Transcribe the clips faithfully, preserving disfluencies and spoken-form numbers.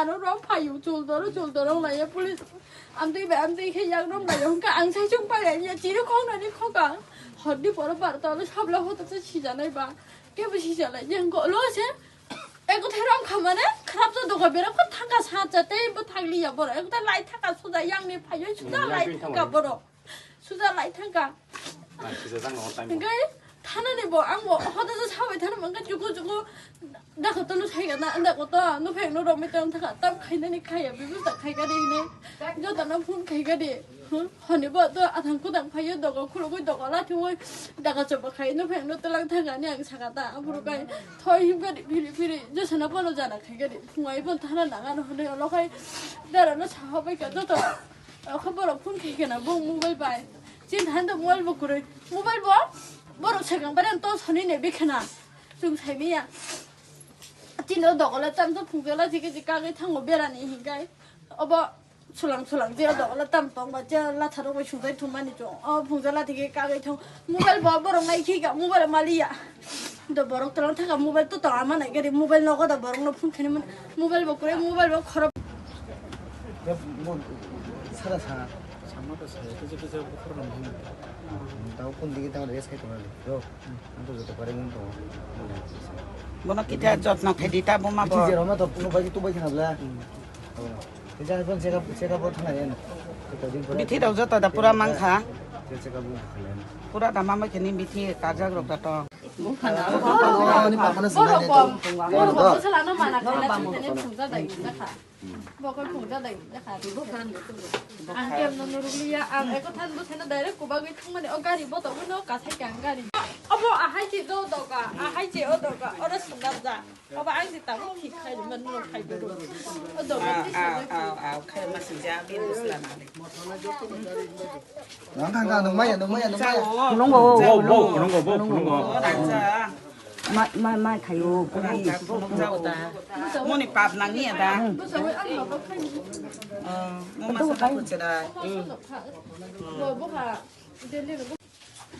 Ano rok phayu chul doro chul doro laiya police. Amtwi bai amtwi khe yak rok laiya hwnkha ang sai chung pai ya chiri khok nani khok ang. Hor di poro bar ta lo sabla hoto se sijanai ba. Kebo sijalai jeng ko lo se. Eko thai rong khamane kharap to doga bera ko thangka sa cha tei bo thang liya boro. Eko thai lai thangka suja yang ni phayo suja lai thangka boro. Suja lai thangka. Hinkhe thanani bo ang bo hoda ja sabai thana mangka jugo jugo. Dakha to no thaiga na anda ko to no phai no romai tong thaka tam khainani khaya bibu ta khai gari ne. Joto no phone khai gari. Honi bo to athang kudang phayo dogo khulugui dogo lathi oi. Dakha choba khai no phai no telang thangani ang saka ta aburu kai. Thoi him gari phiri phiri josana bono jana khai gari. Phungai bon thana nangano honi olo khai. Dara no saha bai ka joto. Khe borok phone khai khena bo mobile bai. Chin han do mobile bo kwrwi. Mobile bo borok sakang bare to soni ne bikhena. Chwng sai miya. Chini o dogola tam to phungjala jige jige kagwi thango berani hinkai. Obo sulang sulang je o dogola tam tong ba je latha rok bai sungjai thumani chwng. O phungjala jige kagwi thang. Mobile bo borok nai khika mobile maliya. Do borok tolong thaka mobile to tong ama nai gari mobile nogo da borok no phone khani man mobile bo kore mobile bo khorok. Sara sa. Sama to sa, kisa kisa bukhur no mung. Tao kun digi tao rest khai tong. Yo. Ang to joto pare mung to. Bono kita jotno khai di ta buma bo. Jero ma to puno bai tu bai khana bla. Tei jang phone check up, check up thangna yen. Kota din pore. Bithi rok joto da pura mangkha. Check up thangna yen. Pura da mama khe ni bithi kajak rok da to. Ani papa na sinai to. Borok bwsala no mana khaina chwngthani phungja dai dakha. Bokol phungja dai dakha. Ang kem no nurukliya, ang eko than bwsano direct kubagwi thangmani o gari boto wino kasai khe ang gari. Obo ahai se do doga, ahai se o doga, oro swnam ja. Obo ang se tabuk thik khai rwmani norok khai bero. O doga. Aw, aw, aw, aw, khai ma sing ja, bin bwsla na le. Nang kang kang nung maya, nung maya, nung maya. Phunungo. Bo, bo, phunungo, bo, phunungo. Mai, mai, mai khayo, phunungo. Moni pap nang ni ada. Mo masa ta kuchera.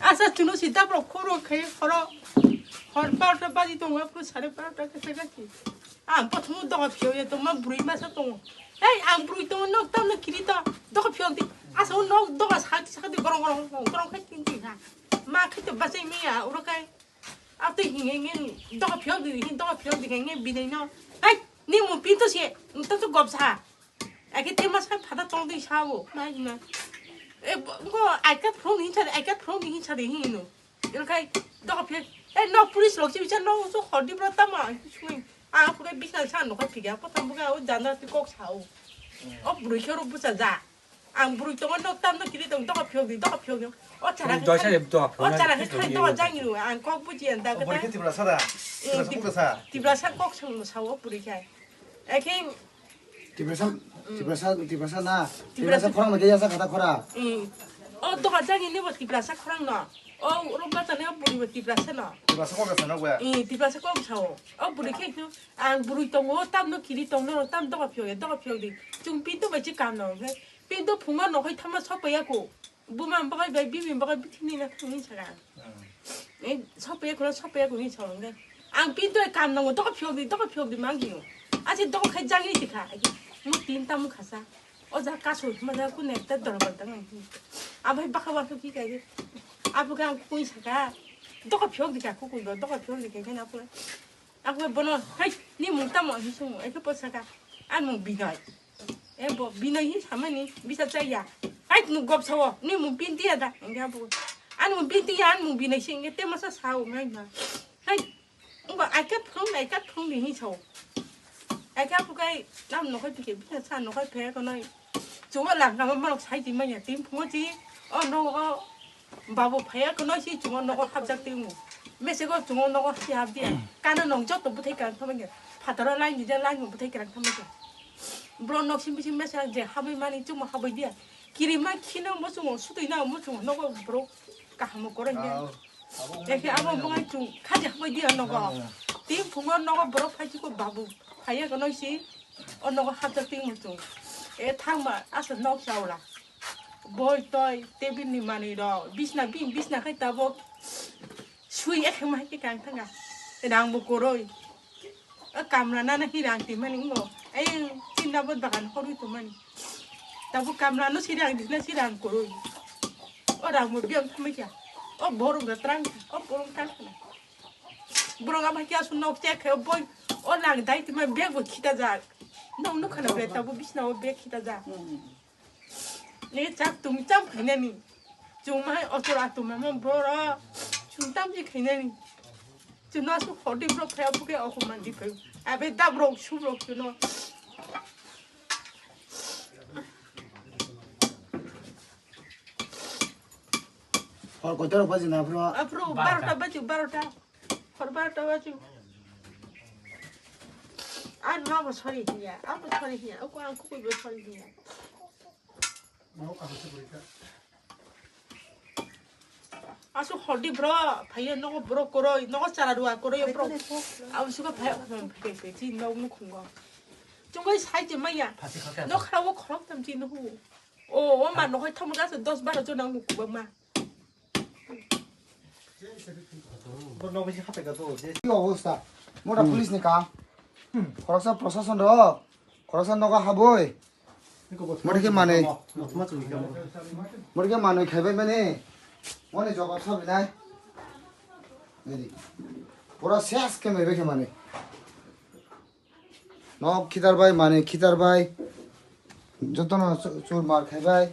Asa chunu si dap rok khoro khai khoro. Hor barota baji tongo, phuru sare barota khe khe khe. Ang prothom doga phiyok ya tongma bwrwi masa tongo. Hei, ang bwrwi tongo, nok tamno kiri to. Doga phiyok di. Asa o nok doga sakti sakti gorong gorong gorong khai tin tin ha. Ma khai to bachai miya, uro khai. Abtwi hinge nge doga phiyok di, hin doga phiyok di hinge binai no. Hei, ni mo pinto se, to to gop sa. Ake te mas khai phata tong di sa o. Mai ma. E, ngo I got from hin sa, I got from hin sa de hin no. Ino khai doga phiyok. E, no police lok si bichar no so hor di bro tamo. Sui. A ko ke bisna sa no khai phiyok. Ko tam buka o janda ti kok sa o. O bwrwi khe ro busa ja. Ang bwrwi tongo nok tam no kiri tong doga phiyok di, doga phiyok di. O chara Ang khai, dosa de doga phiyok o na chara khai khai doga jang ru. Ang kok buji ang da O bwrwi khe kata. Tiprasa da? Eh, Tiprasa Tip-, kok da sa? Tiprasa kok sa no sa o bwrwi khai. Ekhe Tiprasa, Tiprasa, Tiprasa na. Tiprasa. Tiprasa khorang na kaya sa kata khora. Mm. O doga jang ni bo Tiprasa khorang no. O rok bata ne o bwrwi bo Tiprasa no. Tiprasa kok da sa no gwa? Eh, Tiprasa kok sa o. O bwrwi khai no. Ang bwrwi tongo, tam no kiri tong no, tam doga phiyok ya, doga phiyok di. Chung pinto bai chi kam no. Pinto phungo no khai thama sopaya ko. Buma bagai bai bimi bagai bithini na thangni saka. Eh, sopaya ko, sopaya ko ni song. Ang pinto kam no, doga phiyok di, doga phiyok di mangi no. Ase doga khai jang ni tikha. Mo tin tam khasa. O ja kaso ma ja ku ne ta dor bar dang. Abai baka baka ki kai. Abu ga kui saka. Doga phiyok di ka ku ku doga phiyok di ka na pura. Ako bono, hai, ni mung tamo hi sumo, eke po saka, an mung Binoy. E bo, Binoy hi samani, bisa chaya. Hai, nu gop sawo, ni mung Binti ada, engke apo. An mung Binti ya, an mung Binoy si, engke te masa sao, ngai na. Hai, ngo aika thong, aika thong ni hi sao. Aika apo kai, nam no kai pike, bisa sa no kai phe ko noi. Chungo lang kama manok sai di manya, tim phungo di, o no, o, Babu phaiya kono si chungo nogo hapjak twi mu. Mesego chungo nogo si hap dia. Kana nong joto bwthai kwrang thangma khe. Phataro line di line mu bwthai kwrang thangma khe. Bro nok sim bisim mesa je habwi mani chuma habwi dia. Kiri ma khino mo chungo sutwi na mo chungo nogo bro kahamo koroi dia. Aw, abo Ekhe abo wngkha bwngai chung khaja habwi dia nogo. Aw. Tin phungo nogo bro phai chiko babu. Phaiya kono si o nogo hapjak twi mu chung. E thangma asa nok chaula. Boi toi, tebil ni manwi rok, bisna bini bisna khai tabok sui ekhe ma hai khe kang thanga. Rang bo kwrwi. O kamra nana hi rang twi mani wngo. Ai, tinna bo bagan horwi tongmani. Tabuk kamla no sirang dikna sirang koroi. O rang mo biang khamai kya. O borong da trang kha. O borong trang kha. Borong ama kya sun nok chek khe o boi. O lang dai tima bag bo khita jak. Nok nuk khana bre tabuk bisna o bag khita jak. Ni chak tung cham khainani. Chuma otor atum mama boro. Chum tam ji khainani. Chuno su hodi bro phaya buke o man di phai. Abe dab rok su rok chuno. Hor kotor baji na bro. Apro barota baji barota. Hor barota baji. An ma bo sorry hiya. An bo sorry hiya. Ako an kukui bo sorry hiya. Asu hodi bro, phaiya nogo bro koroi, nogo chara rua koroi bro. Abu suka phaiya phaiya phaiya phaiya chi nog nu khungo. Chungai sai je maya. Nok khara wo khorok tam chi nuhu. O o ma nohoi thamu gasa dos baro jona mu kuba ma. Ki obostha? Mota police ni kam. Khoroksa prosason rok, khoroksa nogo haboi. Mota khe manwi, mota khe manwi khaibai mani. Moni jobab sabi nai. Nini. Pura ses khe maibai khe manwi. Nok khitar bai, mani khitar bai. Jotono chu-, chur mar khai bai.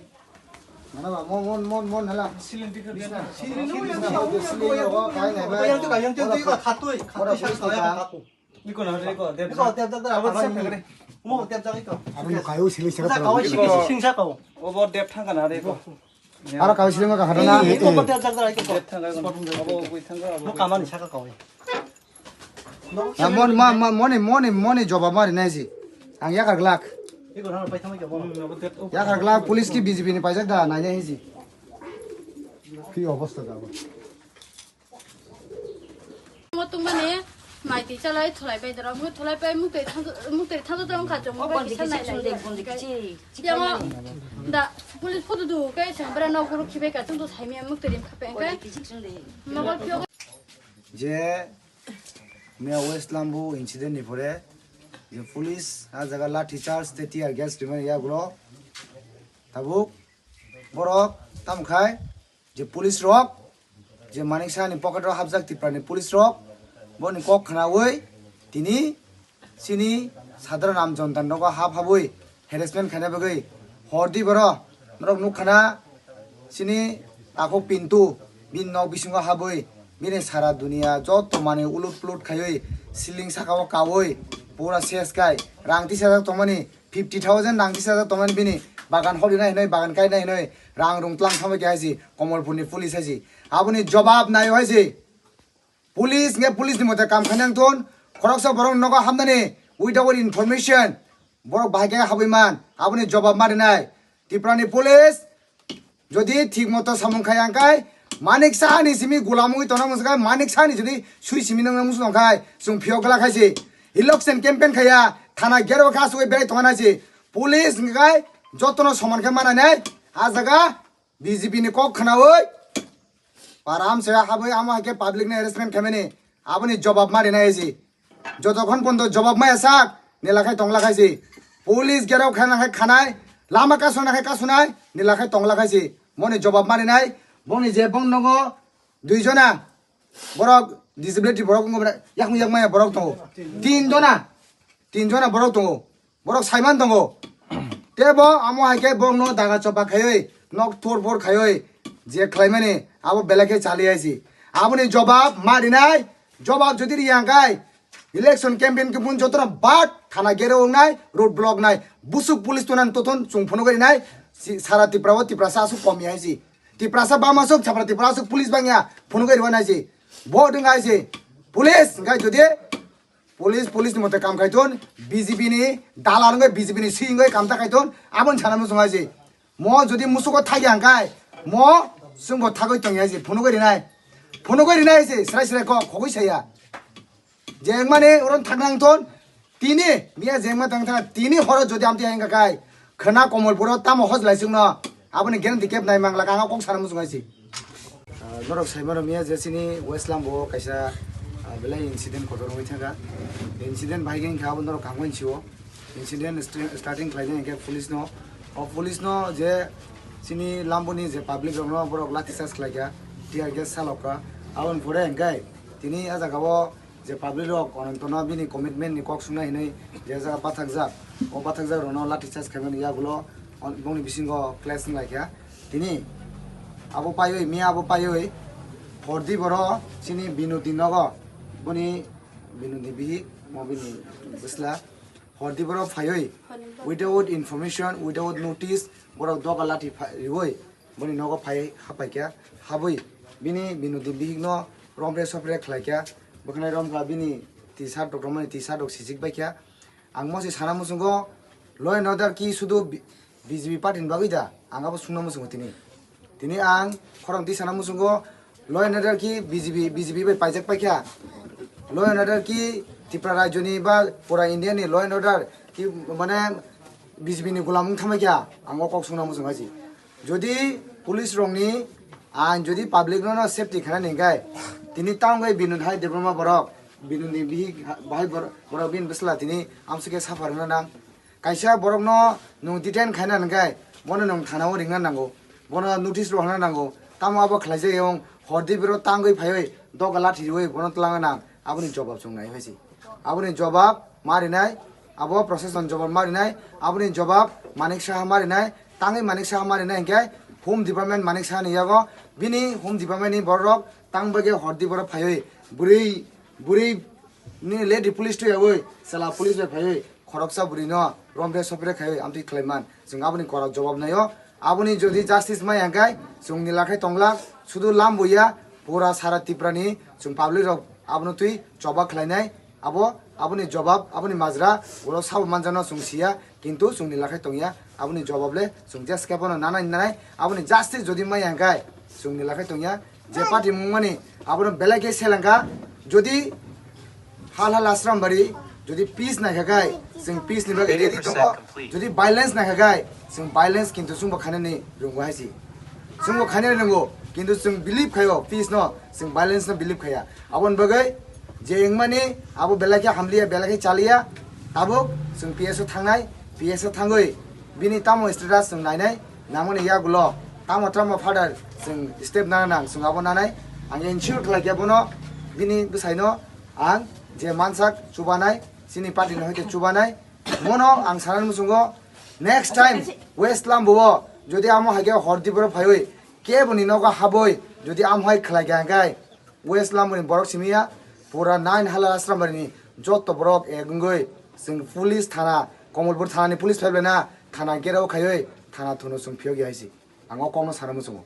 Mana ba, mon, mon, mon, mon, hala. Silin tikha. Bisna. Silin, silin, silin, silin, silin, silin, rogo kai nai bai. Yang tu ka, yang tu ka, khatui, ora khatui police sa ni ka. Iko na, iko, dep. Iko, dep, dep, dep. Abo sa kagre. Mo, dep, dep, iko. Abo no kayo silin sa ka. Kayo silin, silin sa ka. Obo dep thang ka na, iko. Aro kawi silima ka hada na. Iko ko ter jak jak iko. Abo ui thang abo. Mo kamani saka kawi. Ya mon ma, ma, moni, moni, moni jobab mari nai si. Ang yakar glak. Iko na pai thang mo. Yakar glak police ki B J P ni paijak da nai nai si. Ki obostha da. Mo tongmani mai twi chalai thulai bai doro, mo thulai pai muktwi thang-, muktwi thangsa tong kha chwng. O bai kisa nai lai. Yang o da police photo du ke chwng bra nok guru khibai ka chwng to sai miya muktwi rim kha pai ka. Mobile phio. Je miya West Lambu incident ni pore je police a jaga lathi charge te tear gas rimani yagulo tabuk borok tam khai. Je police rok, je Manik Saha ni pocket o hapjak Tripura ni police rok, boni kok khnaui tini chini sadharan am jonta nogo hap habui harassment khaina bagui hordi boro norok nuk khana chini takhuk Pintu bini nok bisingo habui bini sara dunia joto manwi ulut pulut khaiui siling saka o kaui pura ses khai rang tisajak tongmani. Fifty thousand rang tisajak tongmani bini bagan hori nai hinoi, bagan kai nai hinoi, rang rung tlang thangbai khe hai si, Komolpur ni police hai si. Aboni jobab nai hai si. Police nge police ni mote kam khainang thun, khoroksa borok nogo hamnani without information, borok bahai khe habwi man, aboni jobab ma rinai. Tripura ni police, jodi thik moto samung khai ang khai, Manik Saha ni simi gulam wngwi tongna muchung khai, Manik Saha ni jodi sui simi nangna muchung tong khai, chwng phiyok glak khai se. Election campaign khaiya, thana gero kha asugwi berai tongna se. Police hwnkhe jotono soman khe mananai, ah jaga B J P ni kok khnaui, param se habwi amo hai khe public ni harassment khaimani, aboni jobab ma rinai se. Jotokhon pondo jobab maya sak, nila khai tongla khai si. Police gerok khai na khai khanai, lama kasuna khai kasunai, nila khai tongla khai si. Moni jobab marinai, boni je bong nogo dui jona borok disability borok wngkha yakung yak maya borok tongo. Tin jona, tin jona borok tongo. Borok saiman tongo. Tebo amo hai khe borokno daga choba khaiwi, nok thor phor khaiwi je khlaimani abo belai khe chali aisi. Aboni jobab ma rinai, jobab jodi riya hwnkhe election campaign khe bun jotono bat thana gere wngnai, road block nai, busuk police tunan tothon chwng phunugwi rinai, si-, sara Tripura o Tiprasa aswk komi aisi. Tiprasa bama aswk, sara Tripura aswk police bangya phunugwi rwanaisi. Vote wngkha aisi. Police hwnkhe jodi Police, police ni mote kam khai thun, B J P ni dalar wngwi, B J P ni swi wngwi kam ta khai thun, aboni sana muchung hai se. Mo jodi musugo thagi hang khai, mo chwngbo thagwi tong ya se, phunugwi rinai. Phunugwi rinai se, srai srai kok, khogwi saya. Je wngmani oron thakna wng thun, tini, miya je wngma tang thana, tini horo jodi amtwi hai wngkha khai, khwna Komolpuro tamo hoj lai chwngno, aboni guarantee keb nai mangla, kanga kok sana muchung hai se. Ah, norok sai mano miya je chini West Lambo kaisa, ah, belai incident kotor wngwi thangkha. Incident bai khe abo norok kaham wngwi sio. Incident st- starting khlaijak hwnkhe police no, o police no je chini lamboni je public rokno borok lathi charge khlaikha, tear gas salokha, aboni pore hwnkhe tini a jaga o je public rok Ananto no bini commitment ni kok swngnai hinwi je jaga bathakjak, o bathakjak rokno lathi charge khaimani yagulo on- bongni bisingo clash wnglaikha. Tini abo paiwi, miya abo paiwi hordi boro chini Binodi nogo, boni Binodi bihik mo bini bwsla. Hordi borok phaiwi without information, without notice, borok doga lathi pha- riwi boni nogo phai hapaikha, habwi bini Binodi bihikno romre sopre khlaikha, bwkhanai romkha bini tisa rok romani tisa rok sijik baikha. Ang mosi sana muchungo law and order ki sudu B- BJP party ni bagwi da, ang abo sungna muchungo tini. Tini ang khorang twi sana muchungo, law and order ki BJP, BJP bai paijak paikha? Law and order ki Tripura rajyoni ba pura India ni law and order ki mane BJP ni gulam wng thangbaikha? Ang o kok sungna muchung haisi. Jodi police rokni ang jodi public no safety khana ningkai, tini tang bai Binod hai Debbarma borok, Binod ni bihik bahai borok, borok bini bwsla tini amsike suffer wngna nang. Kaisa borokno nwng detain khaina hwnkhe bono nwng thana-o ringna nango, bono notice rohorna nango. Tamo abo khlaijak eyong hordi bero tangwi phaiwi doga lathi riwi bono twlangna nang, aboni jobab chwng nai phaisi. Aboni jobab ma rinai, abo procession jobab ma rinai, aboni jobab Manik Saha ma rinai, tangwi Manik Saha ma rinai hwnkhe Home Department Manik Saha ni yago bini Home Department ni borok tang bagwi hordi borok phaiwi bwrwi bwrwi ni lady police tuyawi chwla police bai phaiwi khoroksa bwrwi no romre sopre khaiwi amtwi khlaiman, chwng aboni korak jobab naio. Aboni jodi justice maya hwnkhe chwng ni lakhai tonglak, sudu lam buya, pura sara Tripura ni chwng public rok abono twi choba khlainai. Abo aboni jobab, aboni majra ulo sabo manjano chwng siya, kintu chwng ni lakhai tongya. Aboni jobab le chwng jeskhe bono nanai nanai. Aboni justice jodi maya hwnkhe chwng ni lakhai tongya. Je party mungmani abono belai khe selengkha. Jodi hal hal Asrambari, jodi peace naikha khai, chwng peace ni bagwi ready tongo. Jodi violence naikha khai, chwng violence kintu chwngbo khainani rwngo haisi. Chwngbo khainani rwngo, kintu chwng believe khaio peace no, chwng violence no believe khaiya. Aboni bagwi je wngmani abo belai khe hamliya, belai khe chaliya, tabuk chwng P S o thangnai, P S o thangwi bini tamo status chwng nainai, namoni yagulo tamo tamo further chwng step nana nang, chwng abo nanai. Ang ensure khlaikha bono, bini bwsaino ang je mansak chubanai, chini party ni hoite chubanai, mono ang sanani muchungo next time West Lambo o jodi amo haikhe hordi borok phaiwi keboni nogo habwi jodi amo hai khlaikha hwnkhe West Lambo ni borok simiya pura nine hala Asrambari ni joto borok ek wngwi chwng police thana, Komolpur thana ni police phaiblana thana gherao khaiwi thana thuno chwng phiyokya haisi. Ang o kokno sana muchungo.